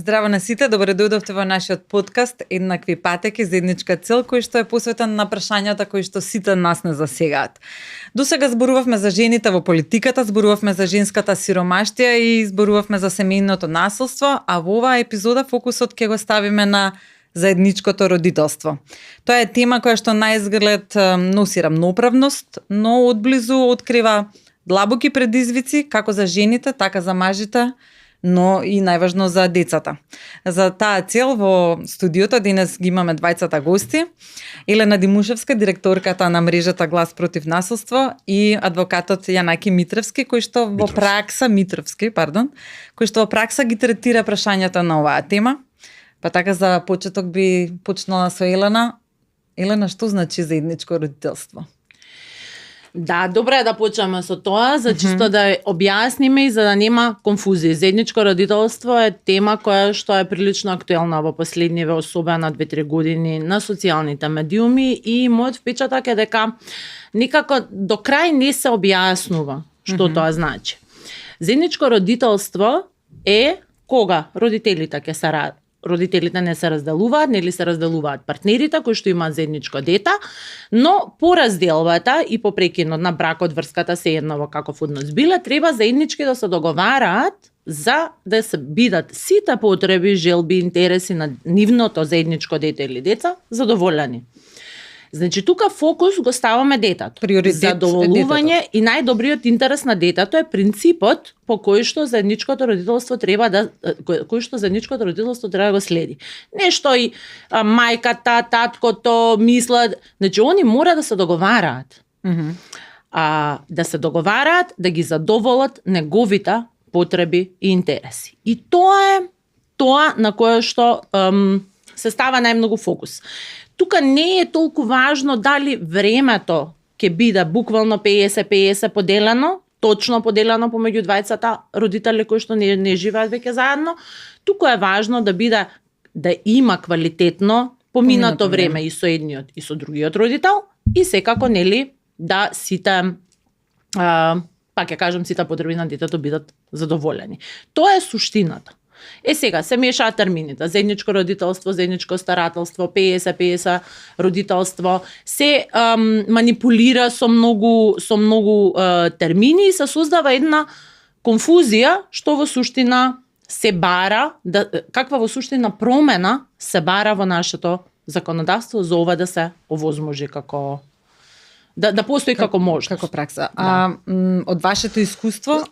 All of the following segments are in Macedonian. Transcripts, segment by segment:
Здраво на сите, добре дојдовте во нашиот подкаст Еднакви патеки, заедничка цел, кој што е посветен на прашањата кои што сите нас не засегаат. Досега зборувавме за жените во политиката, зборувавме за женската сиромаштија и зборувавме за семејното насилство, а во оваа епизода фокусот ќе го ставиме на заедничкото родителство. Тоа е тема која што на изглед носи рамноправност, но одблизу открива длабоки предизвици како за жените, така за мажите, но и најважно за децата. За таа цел во студиото денес ги имаме двајцата гости. Елена Димушевска, директорката на мрежата Глас против насилство, и адвокатот Јанаки Митревски, кој што во пракса ги третира прашањата на оваа тема. Па така за почеток би почнала со Елена. Елена, што значи заедничко родителство? Да, добре е да почнеме со тоа, за чисто да објасниме и за да нема конфузии. Заедничко родителство е тема која што е прилично актуелна во последниве, особено 2-3 години на социјалните медиуми, и мојот впечаток е дека никако до крај не се објаснува што тоа значи. Заедничко родителство е кога родителите родителите не се разделуваат, нели се разделуваат партнерите кои што имаат заедничко дете, но по разделбата и по прекинот на бракот, врската, се едно во каков однос биле, треба заеднички да се договараат за да се бидат сите потреби, желби, интереси на нивното заедничко дете или деца задоволени. Значи тука фокус го ставаме детето. Задоволување и најдобриот интерес на детето е принципот по кој што заедничкото родителство треба да го следи. Нешто и мајката, таткото мислат, значи они мора да се договараат. Да се договараат да ги задоволат неговите потреби и интереси. И тоа е тоа на кое што се става најмногу фокус. Тука не е толку важно дали времето ќе биде буквално 50-50 поделено, точно поделено помеѓу двајцата родители кои што не живеат веќе заедно. Тука е важно да има квалитетно поминато време и со едниот и со другиот родител, и секако нели да сите пак ќе кажам, сите потреби на детето бидат задоволени. Тоа е суштината. Сега се мешаат термините: заедничко родителство, заедничко старателство, 50-50 родителство, се манипулира со многу термини и се создава една конфузија што во суштина се бара, каква во суштина промена се бара во нашето законодавство за ова да се овозможи како да постои како можност. Како пракса. Од вашето искуство,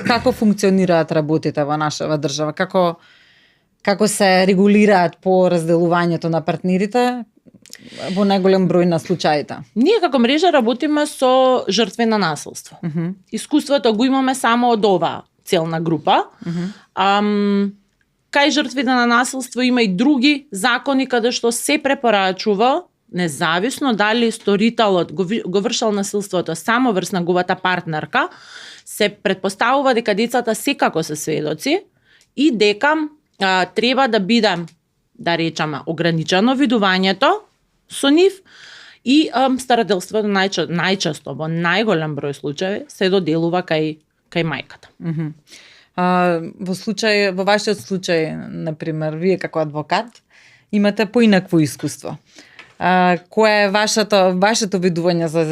како функционираат работите во нашава држава? Како се регулираат по разделувањето на партнерите во најголем број на случаите? Ние како мрежа работиме со жртви на насилство. Искуството го имаме само од оваа целна група. Кај жртвите на насилство има и други закони каде што се препорачува, независно дали сторителот го вршал насилството само врз неговата партнерка, се претпоставува дека децата секако се сведоци и дека треба да биде, да речеме, ограничено видувањето со нив, и старателството најчесто во најголем број случаи се доделува кај мајката. Во вашиот случај, например, вие како адвокат имате поинакво искуство. Кое е вашето видување за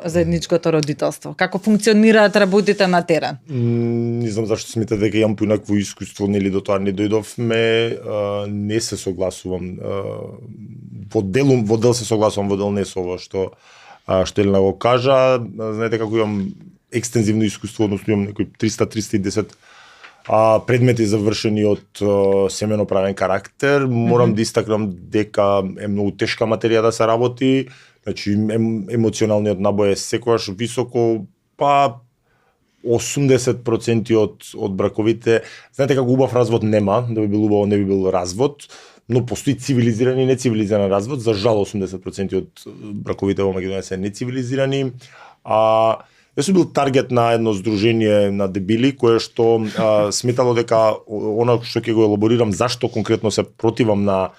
заедничкото родителство? Како функционираат работите на терен? Не знам зашто смета дека имам поинакво искуство, нели до тоа не дојдовме, не се согласувам. Во дел се согласувам, во дел не со ова што Елена го кажа. Знаете како имам екстензивно искуство, односно имам некои 300-310 предмети завршени од семено-правен карактер. Морам да истакнам дека е многу тешка материја да се работи, значи емоционалниот набој е секогаш високо, па 80% од браковите, знаете како убав развод нема, да би бил убаво не би бил развод, но постои цивилизиран и нецивилизиран развод. За жал 80% од браковите во Македонија се нецивилизирани. Јас сум бил таргет на едно здружение на дебили кое што сметало дека она што ќе го елаборирам зашто конкретно се противам на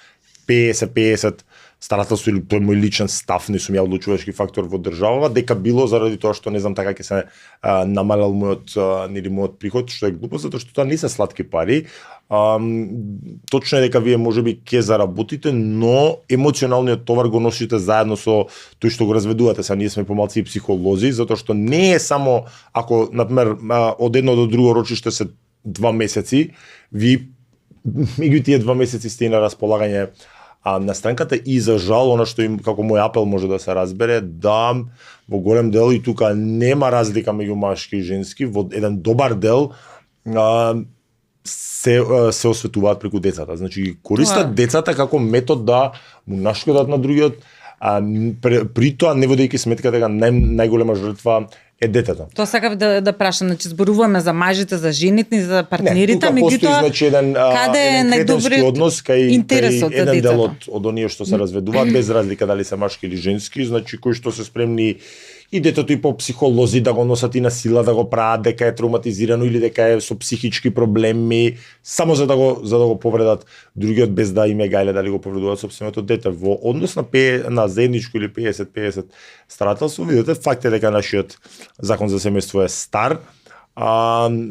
50-50 старателство или тој мој личен став, не сум ја одлучувачки фактор во државава, дека било заради тоа што не знам така ќе се намалел мојот приход, што е глупо, затоа што тоа не се сладки пари. Точно е дека вие можеби ќе заработите, но емоционалниот товар го носите заедно со тој што го разведувате. Са ние сме помалци и психолози, затоа што не е само ако например од едно до друго рочиште се 2 месеци, ви меѓу тие 2 месеци сте на располагање на странката и за жал, она што им како мој апел може да се разбере, да во голем дел и тука нема разлика меѓу машки и женски, во еден добар дел се осветуваат преку децата. Значи користат децата како метод да му нашкодат на другиот, при тоа не водејќи сметка дека најголема жртва е детето. Тоа сакав да прашам, значи зборуваме за мажите, за жените, за партнерите, меѓутоа значи еден најдобриот однос кај еден дел од оние што се разведуваат без разлика дали се машки или женски, значи кои што се спремни и детето и по психолози да го носат и на сила да го прават дека е травматизирано или дека е со психички проблеми, само за да го повредат другиот без да им е гајле дали го повредуваат сопственото дете. Во однос на заедничко или 50-50 старателство, видите, факт е дека нашиот закон за семејство е стар.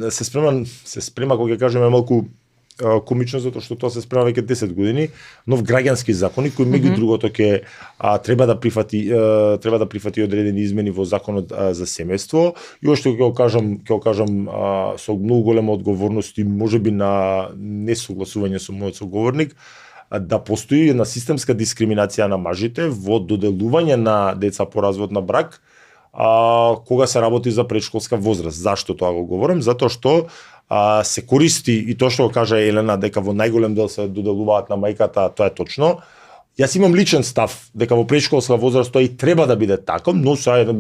Се спрема кога ќе кажеме малку комично, затоа што тоа се спрема веќе 10 години, нов граѓански закони кој меѓу другото ќе треба да прифати одредени измени во законот за семејство. И уште ќе го кажам со многу голема одговорност и можеби на несогласување со мојот соговорник, да постои една системска дискриминација на мажите во доделување на деца по развод на брак, кога се работи за предшколска возраст. Зашто тоа го говорам? Затоа што се користи и тоа што го кажа Елена дека во најголем дел се доделуваат на мајката, тоа е точно. Јас имам личен став дека во предшколска возраст тоа и треба да биде така, но са еден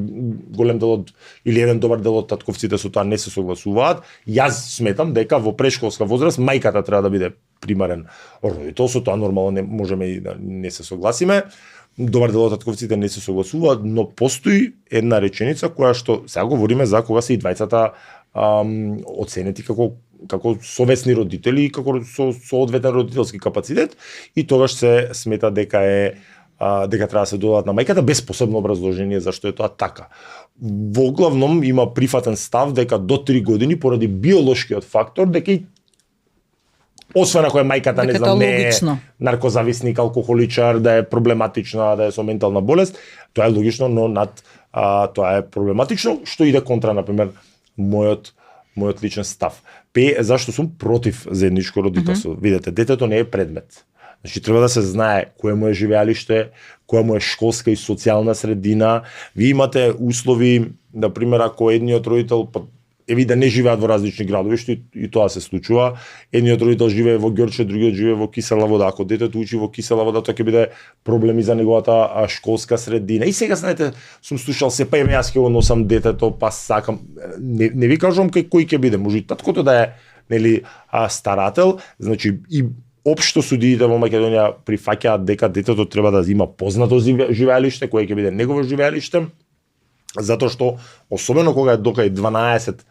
голем дел или еден добар дел од татковците со тоа не се согласуваат. Јас сметам дека во предшколска возраст мајката треба да биде примарен родител, со тоа нормално можеме и да не се согласиме. Добар дел од татковците не се согласуваат, но постои една реченица која што сега говориме за кога се и двајцата оценети како совесни родители и како со одветен родителски капацитет, и тогаш се смета дека треба да се додадат на мајката без посебно образложение зашто е тоа така. Во главном има прифатен став дека до 3 години поради биолошкиот фактор дека и освен ако е мајката не знам не е наркозависник, алкохоличар, да е проблематична, да е со ментална болест, тоа е логично, но тоа е проблематично, што иде контра на пример мојот личен став. Зашто сум против заедничко родителство? Видете, детето не е предмет. Значи треба да се знае кое му е живеалиште, која му е школска и социјална средина. Ви имате услови, на пример, ако едниот родител да не живеат во различни градови, што и тоа се случува. Едниот родител живее во Ѓорче, другиот живее во Кисела Вода. Ако детето учи во Кисела Вода, тоа ќе биде проблеми за неговата школска средина. И сега, знаете, сум слушал се, па јас ќе го носам детето, па сакам. Не ви кажувам кој ќе биде. Може и таткото да е, нели, старател. Значи, и општо судиите во Македонија прифаќаат дека детето треба да има познато живеалиште, кое ќе биде негово живеалиште. Затоа што, особено кога е докај 12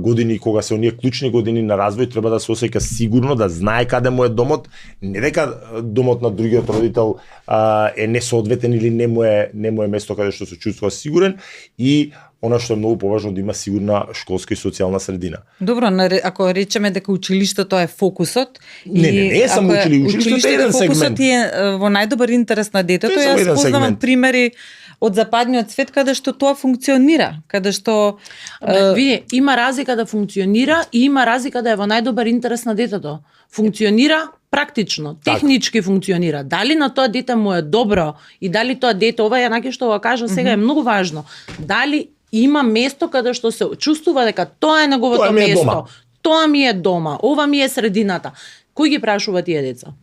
години, кога се оние клучни години на развој, треба да се осеќа сигурно, да знае каде му е домот, не дека домот на другиот родител е несоодветен или не му е место каде што се чувствува сигурен, и она што е многу поважно да има сигурна школска и социјална средина. Добро, ако речеме дека училиштето е фокусот, не е само училиштето е еден сегмент. Фокусот е во најдобар интерес на детето. Јас познавам примери од западниот свет каде што тоа функционира, каде што види, има разлика да функционира и има разлика да е во најдобар интерес на детето. Функционира практично, технички функционира. Дали на тоа дете му е добро и дали тоа дете, ова е наки што го кажа сега, е многу важно. Дали има место каде што се чувствува дека тоа е неговото место. Тоа ми е дома, ова ми е средината. Кој ги прашува тие деца?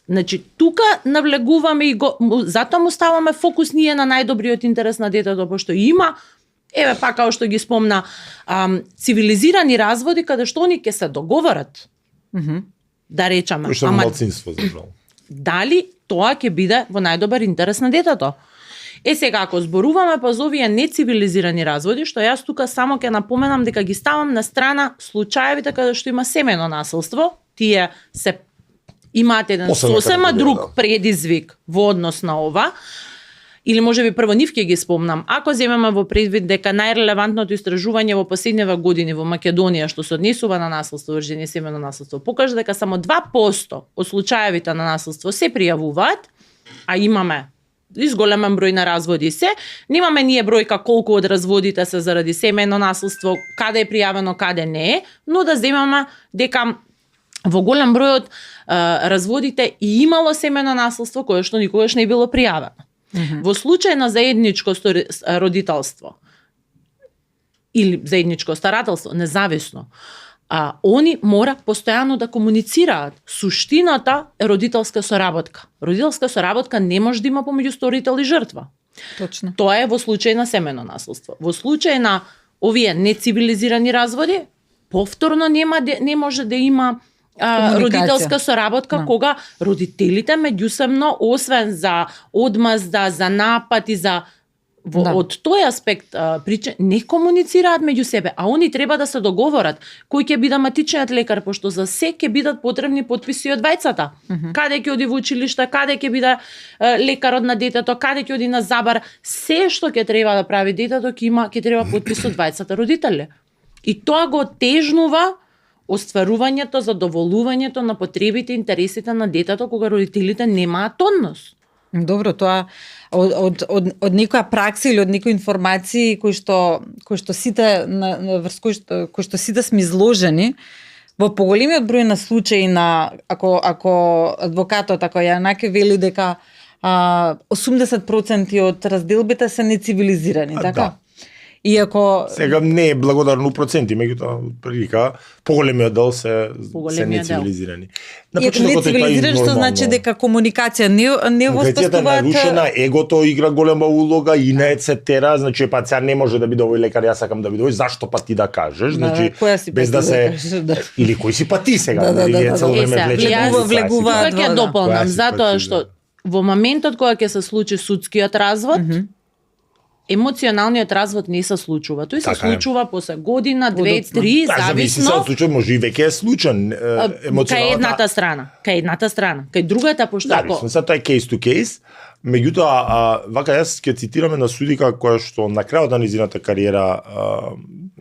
Значи, тука навлегуваме и затоа му ставаме фокус ние на најдобриот интерес на детето, пошто има, па како што ги спомна, цивилизирани разводи каде што они ќе се договорат. Да речеме. Дали тоа ќе биде во најдобар интерес на детето? Сега, ако зборуваме па за овие нецивилизирани разводи, што јас тука само ќе напоменам дека ги ставам на страна случаевите каде што има семејно насилство, тие се имаат еден Посебна сосема категорија, друг да. предизвик во однос на ова. Или може би прво нив ќе ги спомнам. Ако земеме во предвид дека најрелевантното истражување во последниве години во Македонија што се однесува на насилство врз жени и семејно насилство покажа дека само 2% од случаевите на насилство се пријавуваат, а имаме изголемен број на разводи се, немаме ние бројка колку од разводите се заради семејно насилство, каде е пријавено, каде не е, но да земаме дека во голем број од разводите и имало семејно насилство кое што никогаш не било пријавено. Во случај на заедничко родителство или заедничко старателство, независно, они мора постојано да комуницираат. Суштината е родителска соработка. Родителска соработка не може да има помеѓу сторител и жртва. Точно. Тоа е во случај на семејно насилство. Во случај на овие нецивилизирани разводи, повторно не може да има родителска соработка кога родителите меѓусебно, освен за одмазда, за напад и за од тој аспект не комуницираат меѓу себе, а они треба да се договорат кој ќе биде матичниот лекар, пошто за се ќе бидат потребни потписи од двајцата. Каде ќе оди во училиште, каде ќе биде лекарот на детето, каде ќе оди на забар, се што ќе треба да прави детето ќе треба потпис од двајцата родители. И тоа го тежнува остварувањето, задоволувањето на потребите и интересите на детето кога родителите немаат однос. Добро, тоа од некоја пракса или од некои информации кои што сите врз кои што сите сме изложени, во поголемиот број на случаи на ако адвокатот Јанаке вели дека 80% од разделбите се нецивилизирани, така? Да. Иако Сега не е благодарно проценти, меѓутоа прилика поголемиот дел се нецивилизирани. Иако нецивилизиран што значи дека комуникација не воспоставуваат. Комуникацијата е нарушена, егото игра голема улога и не ецетера, значи пациент не може да биде овој лекар, јас сакам да биде овој, зашто па ти да кажеш, значи без да се или кој си па ти сега, или цело време влече. Тука ќе дополнам затоа што во моментот кога ќе се случи судскиот развод, емоционалниот развод не се случува. Тој се случува после година, 2, 3, зависно. Случај може и веќе е случаен кај едната страна, кај другата пошто ако тоа е case to case. Меѓутоа, вака јас ќе цитираме на судика која што на крајот на низината кариера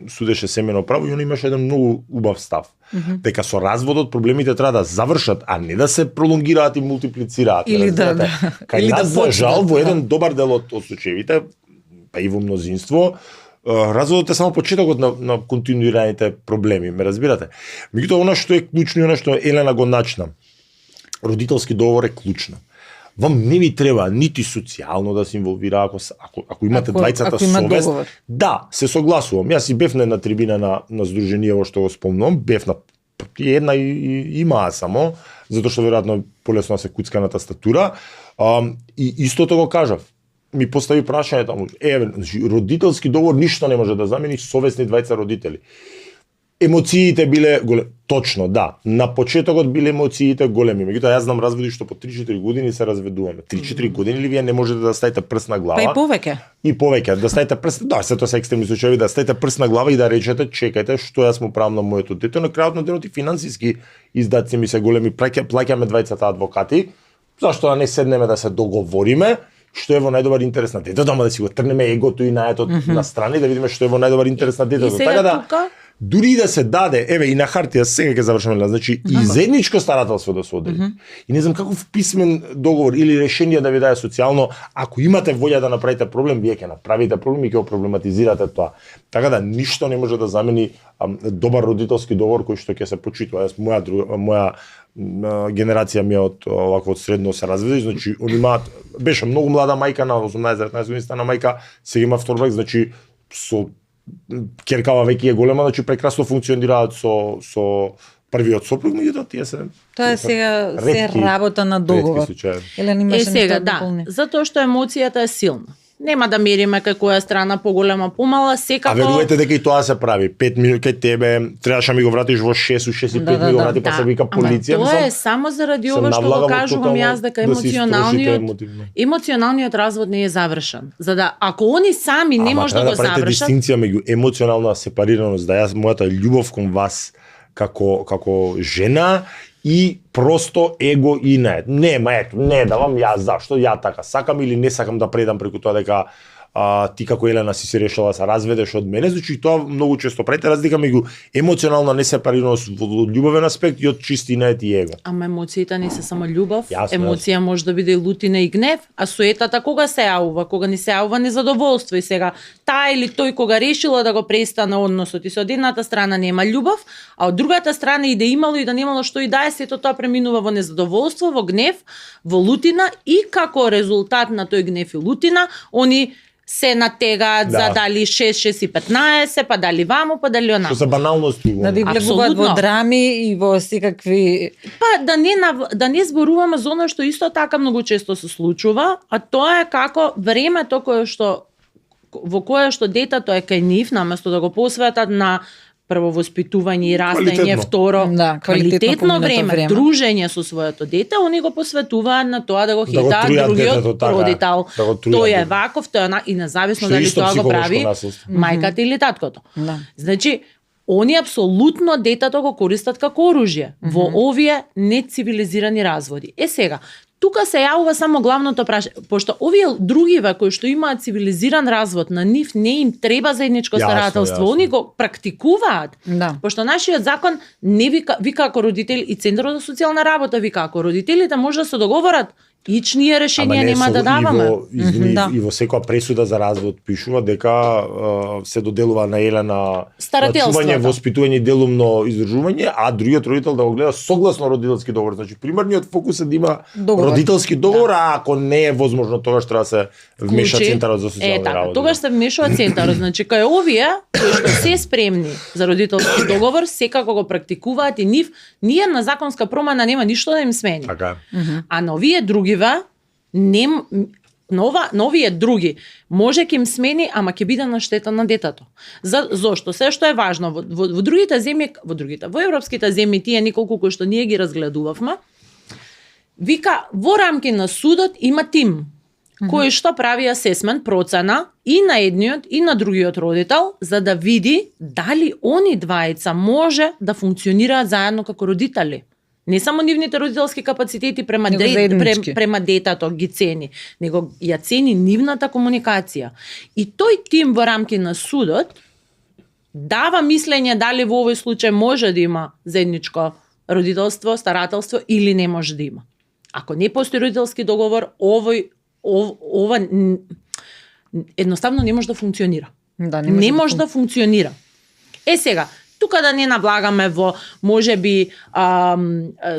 судеше семејно право и он имаше еден многу убав став. Дека со разводот проблемите треба да завршат, а не да се пролонгираат и мултиплицираат. Или кај нас за жал во еден добар дел од случаевите, па и во мнозинство, разводот е само почетокот на континуираните проблеми, ме разбирате? Меѓутоа, она што е клучно и она што Елена го начна, родителски договор е клучно. Вам не ви треба нити социјално да се инволвира ако имате двајцата совест. Да, се согласувам. Јас и бев на една трибина на здружениево што го спомнувам, бев на една и имаа само, затоа што веројатно полесно се куцка на тастатура, и истото го кажав. Ми постави прашање таму, родителски договор ништо не може да замени совесни двајца родители. Емоциите биле големи. Точно, да. На почетокот биле емоциите големи. Меѓутоа јас знам разводи што по 3-4 години се разведуваме. 3-4 години ли вие не можете да ставите прст на глава? Па и повеќе. И повеќе, да ставите прст, да, се тоа се екстремни случаи, да ставите прст на глава и да речете, чекајте, што јас му правам на моето дете. На крајот на денот и финансиски издатци ми се големи, плаќаме двајцата адвокати. Зашто да не седнеме да се договориме? Што е во најдобар интерес на детето, да си го трнеме егото и наетот на страни, да видиме што е во најдобар интерес на детето. Така да, дури да се даде, еве и на хартија, сега ќе завршиме, значи и заедничко старателство да се одели. И не знам каков писмен договор или решение да ви даде социјално, ако имате волја да направите проблем, вие ќе направите проблем и ќе го проблематизирате тоа. Така да ништо не може да замени добар родителски договор кој што ќе се почитува. Јас моја генерација ми од овакво од средно се разведе, значи они имаат, беше многу млада мајка на 18-19 години стана мајка, сега има втор брак, значи со ќеркава веќе е голема, значи прекрасно функционираат со првиот сопруг, меѓутоа тие се тоа е сега се работа на договор. Сега да, затоа што емоцијата е силна. Нема да мериме кај која страна поголема, помала, секако. А верувате дека и тоа се прави. 5 минути кај тебе, требаше ми го вратиш во 6, 6 и 5 ми го врати, па се вика полиција. Тоа е само заради ова што го кажувам јас дека емоционалниот развод не е завршен. За да ако они сами не може да го завршат. Ама дистинција меѓу емоционална сепарираност, да јас мојата љубов кон вас како жена и просто его и не давам јас зашто ја така сакам или не сакам да предам преку тоа дека ти како Елена си се решила да се разведеш од мене, значи тоа многу често правите разлика меѓу емоционална несепарираност во љубовен аспект и од чистина и его. Ама емоциите не се само љубов, Јасно, емоција може да биде и лутина и гнев, а суетата кога се јавува, кога ни се јавува незадоволство и сега таа или тој кога решила да го престане односот и со едната страна нема љубов, а од другата страна и да имало и да немало што и да е, сето тоа преминува во незадоволство, во гнев, во лутина и како резултат на тој гнев и лутина, они се натегаат за дали 6, 6 и 15, па дали ваму, па дали онако. Што се баналности. Да ви влегуваат во драми и во секакви... Па да не зборуваме за оно што исто така многу често се случува, а тоа е како времето во кое што детето е кај нив, наместо да го посветат на прво воспитување и растење, второ квалитетно време, дружење со своето дете, они го посветуваат на тоа да го хитаат другиот родител. Тој е ваков, тој е и независно дали тоа го прави мајката или таткото. Значи, они апсолутно детето го користат како оружје во овие нецивилизирани разводи. Сега, тука се јавува само главното прашање, пошто овие другиве кои што имаат цивилизиран развод, на нив не им треба заедничко старателство, они го практикуваат. Пошто нашиот закон не вика како родители и Центарот за социјална работа вика како родителите може да се договорат ичние решенија нема да даваме. И во секоја пресуда за развод пишува дека се доделува на Елена чување, воспитување и делумно издржување, а другиот родител да го гледа согласно родителски договор. Значи примерниот фокус е да има родителски договор, а ако не е возможно тогаш треба да се вмеша Центарот за социјална работа. Тогаш се вмешува Центарот. Значи кај овие кои што се спремни за родителски договор, секако го практикуваат и нив, ние на законска промена нема ништо да им смени. А на овие други новие други може ќе им смени, ама ќе биде на штета на детето. Зошто? Се што е важно во другите земји, во европските земји, тие неколку кои што ние ги разгледувавме, вика во рамки на судот има тим кој што прави асесмент, процена и на едниот и на другиот родител за да види дали они двајца може да функционираат заедно како родители. Не само нивните родителски капацитети према детето ги цени, него ја цени нивната комуникација. И тој тим во рамки на судот дава мислење дали во овој случај може да има заедничко родителство, старателство или не може да има. Ако не постои родителски договор, ова едноставно не може да функционира. Не може да функционира. Сега, тука да не навлагаме во можеби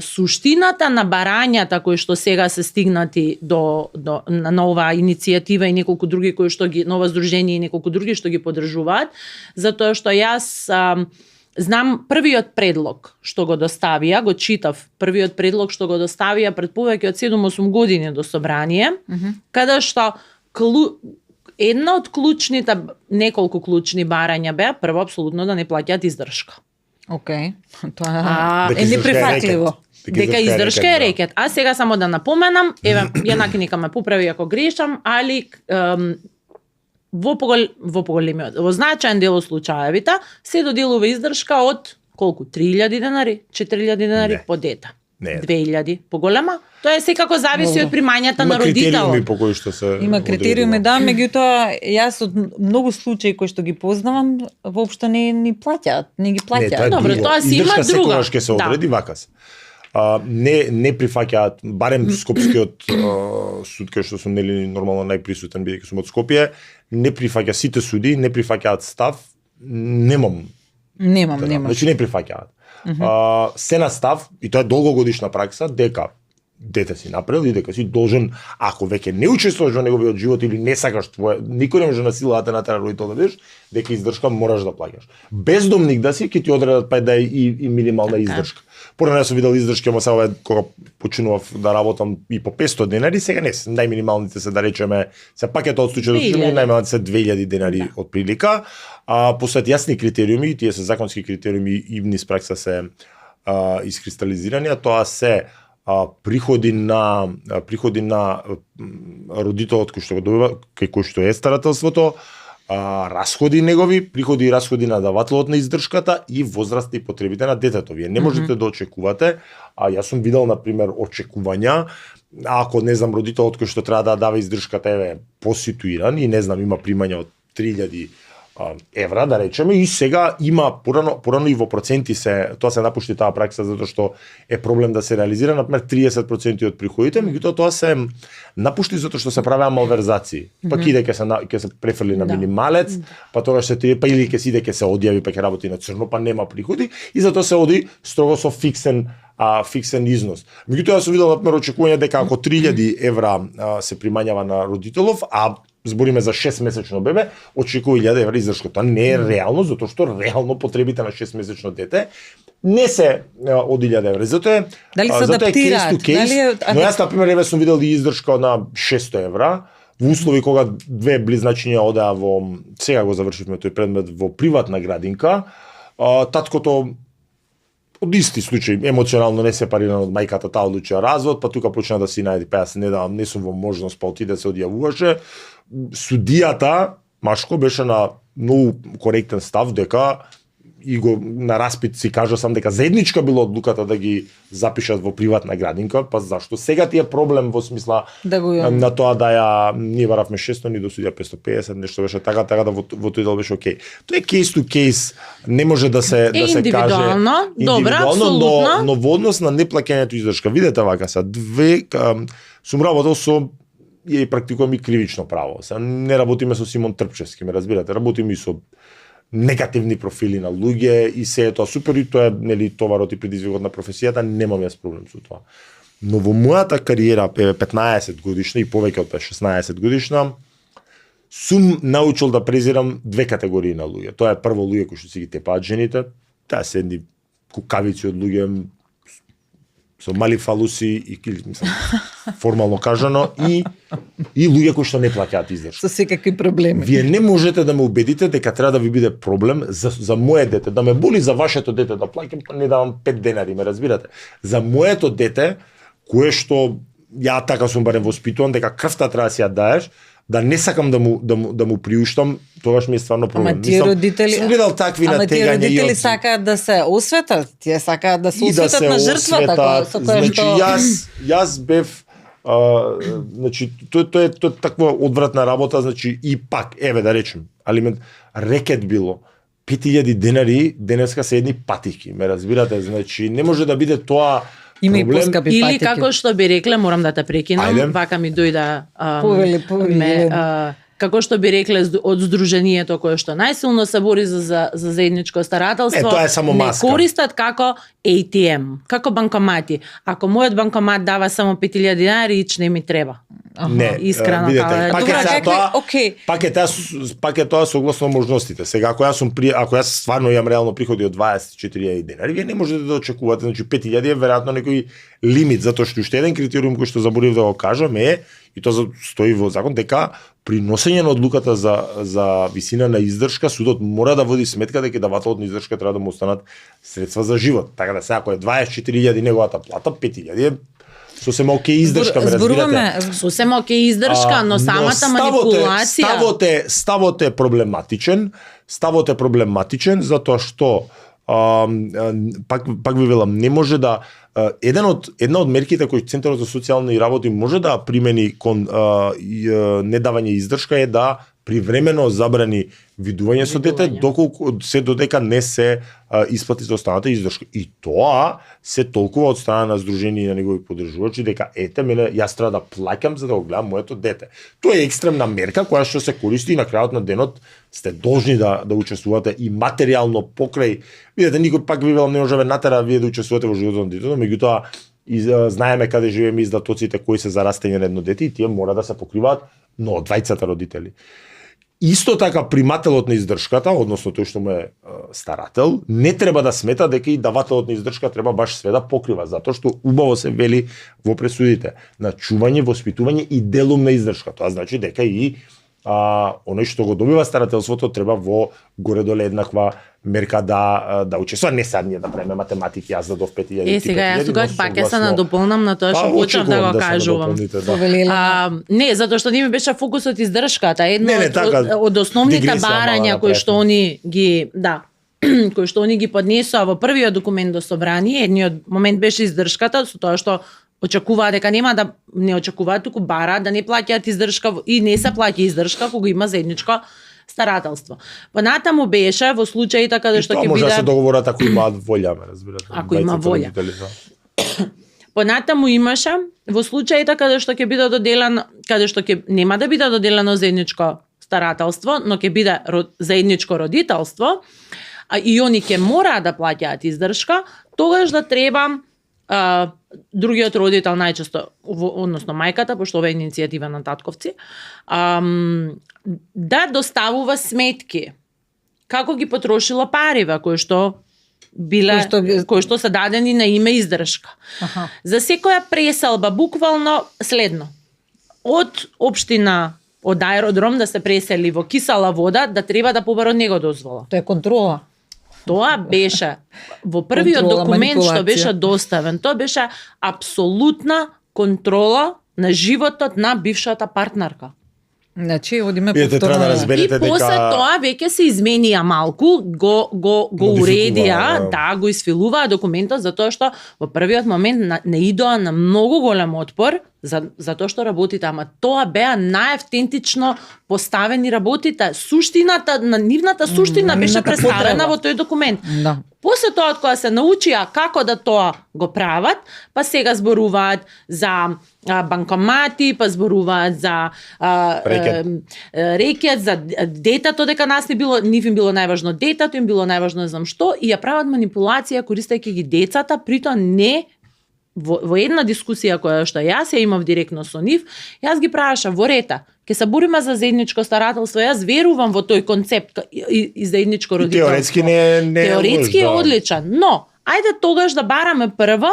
суштината на барањата кои што сега се стигнати на оваа иницијатива и неколку други кои што ги нова здружение и неколку други што ги поддржуваат, затоа што јас знам првиот предлог што го доставија, го читав, првиот предлог што го доставија пред повеќе од 7-8 години до собрание, каде што една од клучните, неколку клучни барања беа, прво апсолутно да не плаќаат издршка. Тоа е неприфатливо. Дека издршка е рекет. А сега само да напоменам, јанаки нека ме поправи ако грешам, али во значаен дел од случаевите се доделува издршка од колку? 3.000 денари, 4.000 денари по дете. 2.000 поголема. Тоа е секако зависи од примањата на родителот. Има критериуми по кои што се Има критериуми, да, меѓутоа јас од многу случаи кои што ги познавам воопшто не ни плаќаат, не ги плаќаат. Добро, тоа си има друга. Секогаш ќе се одреди вакас. Не прифаќаат, барем Скопскиот суд кај што сум нели нормално најприсутен бидејќи сум од Скопје, не прифаќа сите суди, не прифаќаат став, немам. Значи не прифаќаат. Се на став, и тоа е долгогодишна пракса, дека дете си направил и дека си должен, ако веќе не учествуваш во неговиот живот или не сакаш никој не може на сила да те натера родител да бидеш, дека издршка мораш да плаќаш. Бездомник да си, ќе ти одредат па да и минимална издршка. Порано сум видел издршки, ама сега кога почнував да работам и по 500 денари, сега не се, најминималните се да речеме, се пакет од случај до случај, најмалите се 2000 денари од прилика, посед јасни критериуми, тие се законски критериуми и низ пракса се искристализирани, а тоа се приходи на родителот кој што го добива, кој што е старателството, расходи негови, приходи и расходи на давателот на издршката и возраста и потребите на детето. Вие не можете да очекувате, јас сум видел на пример очекувања, ако не знам родителот кој што треба да дава издршката е поситуиран и не знам има примања од 3000 евра, да речеме, и сега има порано и во проценти тоа се напушти таа пракса затоа што е проблем да се реализира, например 30% од приходите, меѓутоа тоа се напушти затоа што се правеа малверзации. Пак иде ќе се префрли на минималец, па тогаш се па или ќе се одјави па ќе работи на црно, па нема приходи и затоа се оди строго со фиксен износ. Меѓутоа јас сум видел например очекување дека ако 3000 евра се примањава на родителов, збориме за 6-месечно бебе, очекува 1000 евра издршка. Тоа не е реално, затоа што реално потребите на 6-месечно дете не се од 1000 евра. Затоа дали се адаптираат? Но јас например еве сум видел и издршка на 600 евра во услови кога две близначиња одеа во, сега го завршивме тој предмет, во приватна градинка, таткото од исти случај емоционално не сепариран од мајката, таа одлучила развод, па тука почна да си најде, па јас не сум во можност, па отиде се одјавуваше. Судијата Машко беше на многу коректен став дека и го на распит си кажа сам дека заедничка било одлуката да ги запишат во приватна градинка, па зашто сега ти е проблем во смисла на тоа да ја ние баравме 600, ни досудија 550, нешто беше така да во тој дел беше окей. Тоа е case to case, не може да се каже индивидуално, добра, апсолутно, но во однос на неплаќањето издршка, видете вака са сум работел со и практикувам и кривично право. Сега не работиме со Симон Трпчевски, ме разбирате, работиме и со негативни профили на луѓе и се е тоа супер и тоа е нели товарот и предизвикот на професијата, немам јас проблем со тоа. Но во мојата кариера 15 годишна и повеќе од 16 годишна сум научил да презирам две категории на луѓе. Тоа е прво луѓе кои што си ги тепаат жените, таа се едни кукавици од луѓе со мали фалуси и мислам формално кажано и луѓе кои што не плаќаат издршка. Со секакви проблеми. Вие не можете да ме убедите дека треба да ви биде проблем за моје дете, да ме боли за вашето дете да плаќам, па не давам 5 денари, ме разбирате. За моето дете, кое што ја така сум барем воспитуван дека крвта треба да си ја даеш, да не сакам да му приуштам, тогаш ми е стварно проблем. Ама тие родители, сум гледал такви натегања. Тие родители сакаат да се осветат, тие сакаат да се осветат на жртвата со која што јас бев значи тоа е таква одвратна работа, значи и пак еве да речем, алимент рекет било 5000 денари, денеска се едни патики, ме разбирате, значи не може да биде тоа има и поскапи патики. Или како што би рекле, морам да те прекинам, вака ми дојда повели. Како што би рекле од здруженијето кое што најсилно се бори за заедничко старателство, тоа е само маска. Не користат како ATM, како банкомати. Ако мојот банкомат дава само 5000 денари, не ми треба. Не, искрено. Видете, пак е тоа согласно можностите. Сега ако јас стварно имам реално приходи од 24.000 денари, вие не можете да очекувате, значи 5000 е веројатно некој лимит, затоа што уште еден критериум кој што заборив да го кажам е, и тоа стои во закон, дека при носење на одлуката за висина на издршка, судот мора да води сметка дека давателот на издршка треба да му останат средства за живот. Така да сега ако е 24.000 неговата плата, 5.000 е сосема окей издршка, ме разбирате. Сосема окей издршка, но самата манипулација. Ставот е проблематичен, затоа што пак ви велам, не може да една од мерките кои Центарот за социјални работи може да примени кон недавање издршка е да привремено забрани видување со дете доколку се додека не се исплати за останата издршка. И тоа се толкува од страна на здружени и на негови поддржувачи дека ете мене јас треба да плаќам за да го гледам моето дете. Тоа е екстремна мерка која што се користи и на крајот на денот сте должни да учествувате и материјално покрај. Видете, никој пак ви велам не може да натера вие да учествувате во животот на детето, меѓутоа знаеме каде живееме издатоците кои се за растење на едно дете и тие мора да се покриваат, но од двајцата родители. Исто така примателот на издршката, односно тој што му е старател, не треба да смета дека и давателот на издршка треба баш све да покрива, затоа што убаво се вели во пресудите на чување, воспитување и делум на издршка. Тоа значи дека и оној што го добива старателството треба во горе-доле еднаква мерка да учествува. Не сад ние да правиме математики, јас дадов 5000. Сега јас тука пак ќе се надополнам на тоа што почнав да го кажувам. Не, затоа што не ми беше фокусот издршката, едно од основните барања кои што они ги, кои што они ги поднесоа во првиот документ до собрание, едниот момент беше издршката, со тоа што очекуваат дека нема да не очекуваат, туку бараат да не плаќаат издршка и не се плаќа издршка кога има заедничко старателство. Понатаму беше во случаите каде што ќе биде... Може да се договорат ако имаат волја, ме разбирате. Ако има волја. Понатаму имаше во случаите каде што ќе биде доделен, каде што ќе нема да биде доделено заедничко старателство, но ќе биде заедничко родителство, и они ќе мораат да плаќаат издршка, тогаш да треба другиот родител, најчесто, односно мајката, пошто ова е иницијатива на татковци, да доставува сметки како ги потрошила париве кои што се дадени на име издршка. За секоја преселба буквално следно. Од општина, од аеродром да се пресели во кисела вода, да треба да побара од него дозвола. Тоа е контрола. Тоа беше во првиот документ што беше доставен, тоа беше апсолутна контрола на животот на бившата партнерка. Значи, одиме повторно. И после тоа веќе се изменија малку, го уредија, го изфилуваа документот, затоа што во првиот момент не идоа на многу голем отпор, затоа што работите, ама тоа беа најавтентично поставени работите. Суштината, на нивната суштина беше представена во тој документ. После тоа, кога се научија како да тоа го прават, па сега зборуваат за банкомати, па зборуваат за рекет, за детето, дека нас нив им било најважно детето, им било најважно не знам што, и ја прават манипулација користејќи ги децата, притоа не во една дискусија која што јас ја имав директно со нив, јас ги прашав во рета, ќе се бориме за заедничко старателство, јас верувам во тој концепт и заедничко родителство. Теоретски не теоретски е одличен, но ајде тогаш да бараме прво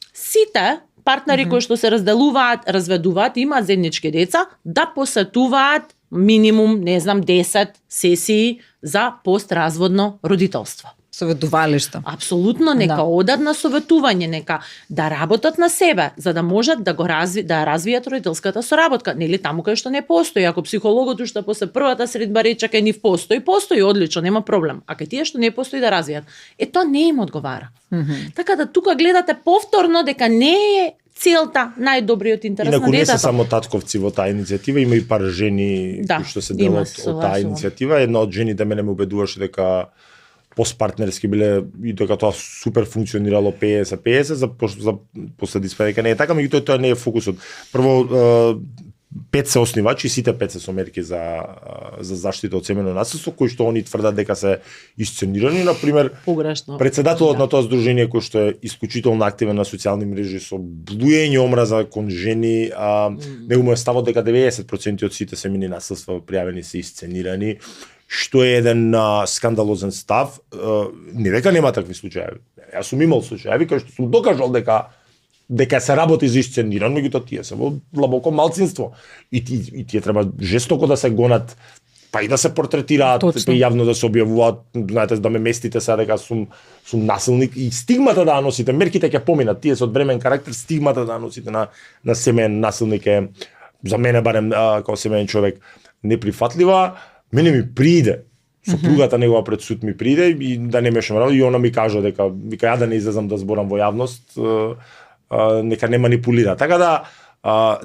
сите партнери кои што се разделуваат, разведуваат, имаат заеднички деца, да посетуваат минимум, не знам, 10 сесии за постразводно родителство. Советувалишта. Апсолутно, нека одат на советување, нека да работат на себе, за да можат да да развијат родителската соработка. Нели таму кај што не постои, ако психологот уште после првата средба рече кај нив постои одлично, нема проблем. А кај тие што не постои да развијат, тоа не им одговара. Така да тука гледате повторно дека не е целта најдобриот интерес на детето. Инаку не се само татковци во таа иницијатива, има и пар жени кои што се делат од таа иницијатива. Една од жените мене ме убедуваше дека постпартнерски биле и дека тоа супер функционирало 50-50 за последици дека не е така, меѓутоа тоа не е фокусот. Прво 5 се основачи, сите 5 се со мерки за заштита од семено насилство, кои што они тврдат дека се исценирани, на пример, погрешно. Председателот на тоа здружение кој што е исклучително активен на социјални мрежи со блуење омраза кон жени, него му е ставот дека 90% од сите семени насилства пријавени се исценирани, што е еден скандалозен став. Не дека нема такви случаи. Јас сум имал случаи кај што сум докажал дека се работи за исцениран, меѓутоа тие се во длабоко малцинство. И тие треба жестоко да се гонат, па и да се портретираат, па јавно да се објавуваат, знаете, да ме местите сега дека сум насилник, и стигмата да носите, мерките ќе поминат, тие се од времен карактер, стигмата да носите на семеен насилник е, за мене барем како семеен човек, неприфатлива. Мене ми приде, сопругата негова пред суд ми приде и да не мешам работа, и она ми кажа дека ја да не излезам да зборам во јавност, нека не манипулира. Така да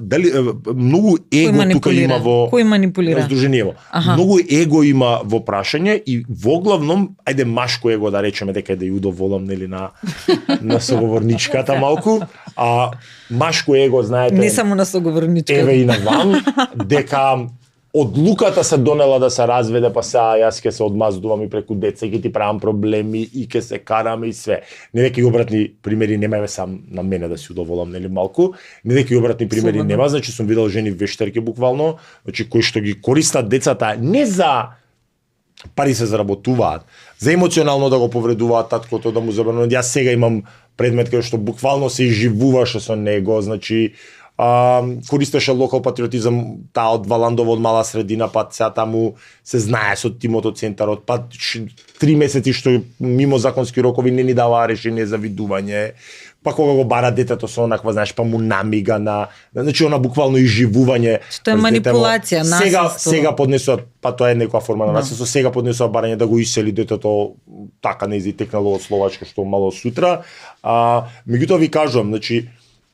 дали многу его тука има во кој манипулира здружението. Многу его има во прашање и во главном ајде машко его да речеме дека е да ја удоволам нели на соговорничката малку, а машко его знаете не само на соговорничката. Еве и на вам дека одлуката се донела да се разведе, па сега јас ќе се одмаздувам и преку деца, ќе ти правам проблеми и ќе се караме и све. Не дека и обратни примери нема, сам на мене да си удоволам нели малку. Не дека и обратни примери нема, значи сум видел жени вештерки буквално, значи кои што ги користат децата не за пари се заработуваат, за емоционално да го повредуваат таткото, да му забрануваат. Јас сега имам предмет кај што буквално се изживуваше со него, значи користеше локал патриотизам, таа од Валандово, од мала средина, па сега таму се знае со тимот од центарот, па 3 месеци што мимо законски рокови не ни даваа решение за видување, па кога го бара детето со онаква, знаеш, па му намига значи она буквално изживување. Што е манипулација, насилство. Сега поднесува, па тоа е некоја форма на насилство, сега поднесува барање да го исели детето, така не изтекнало од Словачка што мало сутра. Меѓутоа ви кажувам, значи,